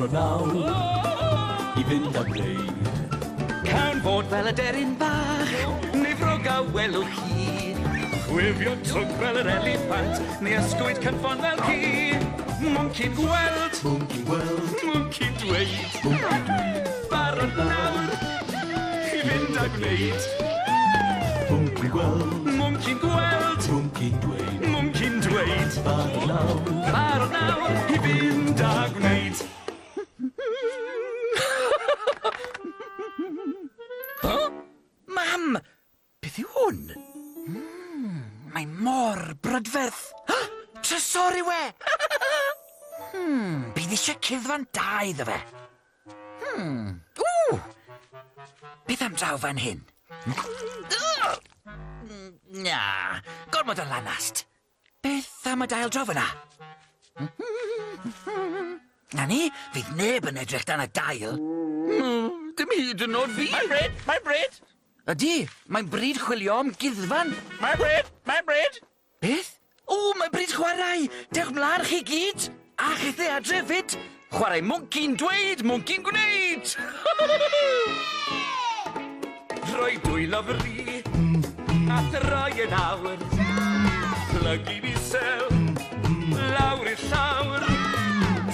Barod nawr i fynd a gwneud. Cawn fod fel y deryn bach, neu frog a welwch chi. Chwifio twg fel yr eliffant, neu ysgwyd cynffon fel ci. Mwnci'n gweld, Mwnci'n gweld, mwnci'n dweud. Mwnci'n dweud. Barod nawr i fynd a gwneud. Mwnci'n gweld, Mwnci'n gweld, mwnci'n dweud. Mwnci'n dweud. Barod nawr, Barod nawr i fynd a gwneud. Huh? Mam! Beth yw hwn? Mae mor brydferth. Trysor yw e! Bydd eisiau cuddfan da iddo fe. Ww! Beth am draw fan hyn? Na, gormod o lanast. Beth am y dail draw fyna? Na ni, fydd neb yn edrych dan y dail. Dim hyd yn oed fi. Mae'n bryd, mae'n bryd, Ydy, mae'n bryd chwilio am guddfan. Mae'n bryd, mae'n bryd. Beth? O, mae'n bryd chwarae! Dewch mlaen chi gyd! A chithe adre fyd! Chwarae mwnci'n dweud, mwnci'n gwneud! Rhoi dwylo fri, a throi yn awr. Plygu isel, lawr i'r llawr.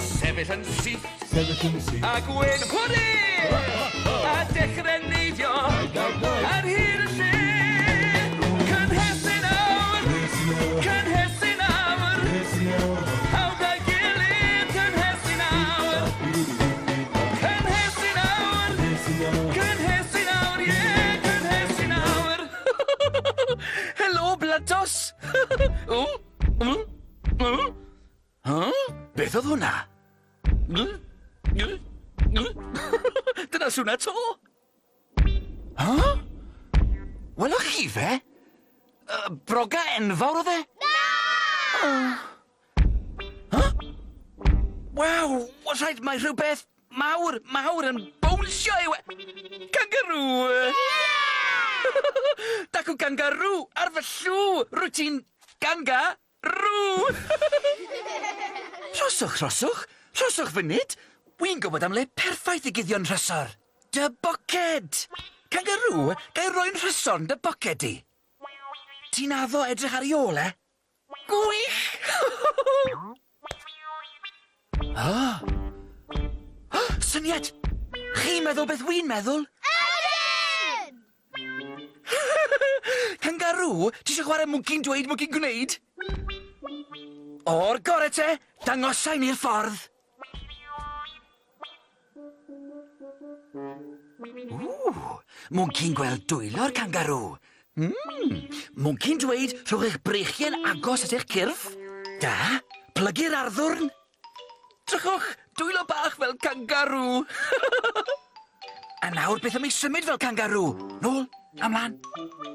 Sefyll yn syth, Sefyll yn syth. A gwen hwrê! A dechrau neidio ar hyd y lle. Cynhesu nawr, cynhesu nawr. Pawb a'i gilydd, cynhesu nawr. Cynhesu nawr, cynhesu nawr, ie, cynhesu nawr. Helo, Blantos. O, mm, mm. Huh? Beth oedd hwnna? Dyna sŵn to. Huh? Welwch chi fe? Broga enfawr oedd e? Na! Huh? Waw, oes rhaid mae rhywbeth mawr, mawr yn bownsio i'w... Kangaroo! Dacw kangaroo ar fy llw! Rwyt ti'n ganga-roo! Rhoswch, rhoswch, rhoswch funud. Wi'n gwybod am le perffaith i guddio'n rhysor. Dy boced! Kangaroo, ga i roi'n rhysor yn dy boced di? Ti'n addo edrych ar ei ôl e? Gwych! Ah! Ah, syniad! Chi'n meddwl beth wi'n meddwl? Ydyn! Kangaroo, ti eisiau chwarae mwnci'n dweud, mwnci'n gwneud? O'r gore te, dangosai ni'r ffordd. Ww, mwnci'n gweld dwylo'r kangaroo. Mwnci'n dweud rhowch eich breichiau'n agos at eich cyrff. Da, plygu'r arddwrn. Drychwch, dwylo bach fel kangaroo. A nawr beth am ei symud fel kangaroo? Nôl, amlan,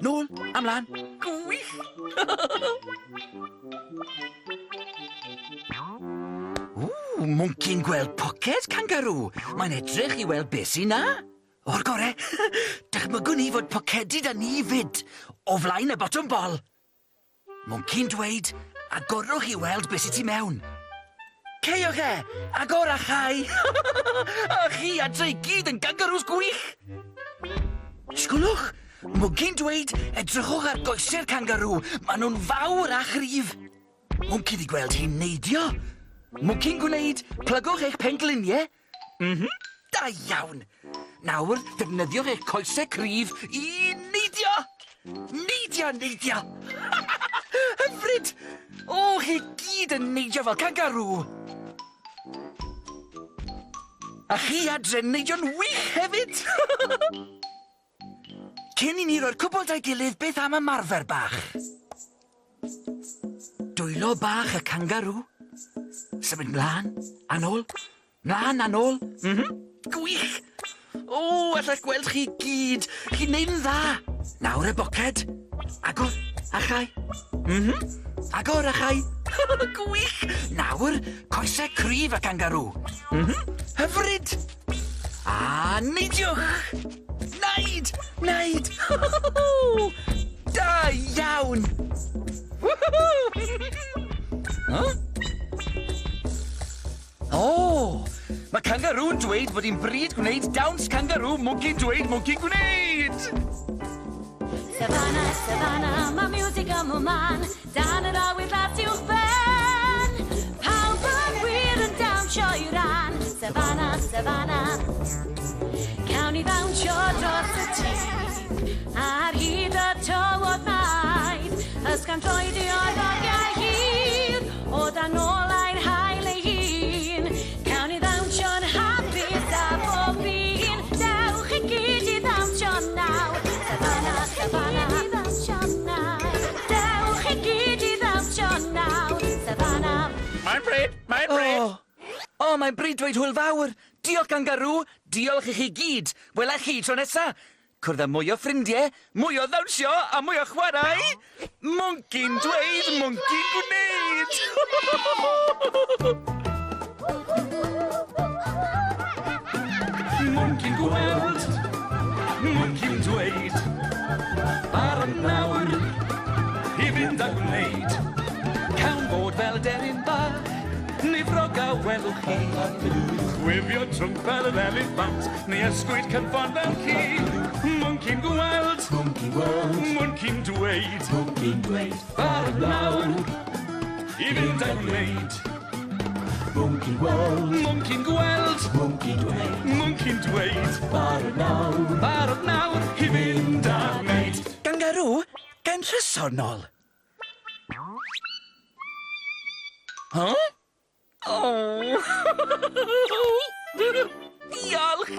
nôl, amlan. Gwych! Ww, mwnci'n gweld poced kangaroo. Mae'n edrych i weld beth sy'n na. O'r gore, dychmygwn ni fod pocedi da ni fyd, o flaen y botwm bol. Mwnci'n dweud, agorwch i weld beth sy'n tu mewn. Ceiwch e, agor a chau. A chi adre i gyd yn gangarws gwych. Sgwlwch, mwnci'n dweud, edrychwch ar goesau'r kangaroo. Maen nhw'n fawr a chryf. Mwnci di gweld hi'n neidio. Mwnci'n gwneud, plygwch eich pengliniau. Da iawn. Nawr, defnyddiwch eich coesau cryf i neidio. Neidio, neidio. Hyfryd! O, chi gyd yn neidio fel kangaroo. A chi adre'n neidio'n wych hefyd. Cyn i ni roi'r cwbl da'i gilydd, beth am ymarfer bach? Dwylo bach y kangaroo. Symud mlaen, a nôl, mlaen a nôl. Gwych! O, alla'ch gweld chi gyd. Chi'n neud yn dda. Nawr y boced. Agor, a chau. Agor a chau. Gwych! Nawr, coesau cryf y kangaroo. Hyfryd! A neidiwch! Naid! Naid! Da iawn! Huh? O! Mae kangaroo Kangaroo'n dweud bod hi'n bryd gwneud dawns kangaroo mwnci'n dweud mwnci'n gwneud! Savannah, Savannah, mae music ym man, dan yr awyr glas uwch ben. Pawb yn wir yn dawnsio i ran, Savannah, Savannah. Cawn ni ddawnsio dros y tir, ar hyd y tywod maith, ysgafn troedio'r oriau hir, o dan olau'r haul ei hun. Cawn ni ddawnsio'n hapus a bob un, dewch i gyd i ddawnsio nawr. Savannah, Savannah, i ddawnsio nawr. Dewch i gyd i ddawnsio nawr. Savannah. Mae'n bryd! Mae'n bryd! O, oh, mae'n bryd dweud hwyl fawr. Diolch kangaroo, diolch i chi gyd. Wela chi tro nesa. Cwrdd â mwy o ffrindiau, mwy o ddawnsio a mwy o chwarae. Mwnci'n dweud, mwnci'n gwneud. Mwnci'n gweld, mwnci'n dweud, barod nawr i fynd a gwneud. Cawn fod fel deryn bach, neu frog a welwch chi. Chwifio trwmp fel yr eliffant, neu ysgwyd cynffon fel ci. Mwnci'n gweld, mwnci'n dweud, barod nawr i fynd a gwneud. Mwnci'n gweld, mwnci'n dweud, barod nawr i fynd a gwneud. Kangaroo, gawn rhysor nôl. Huh? Oh. Diolch!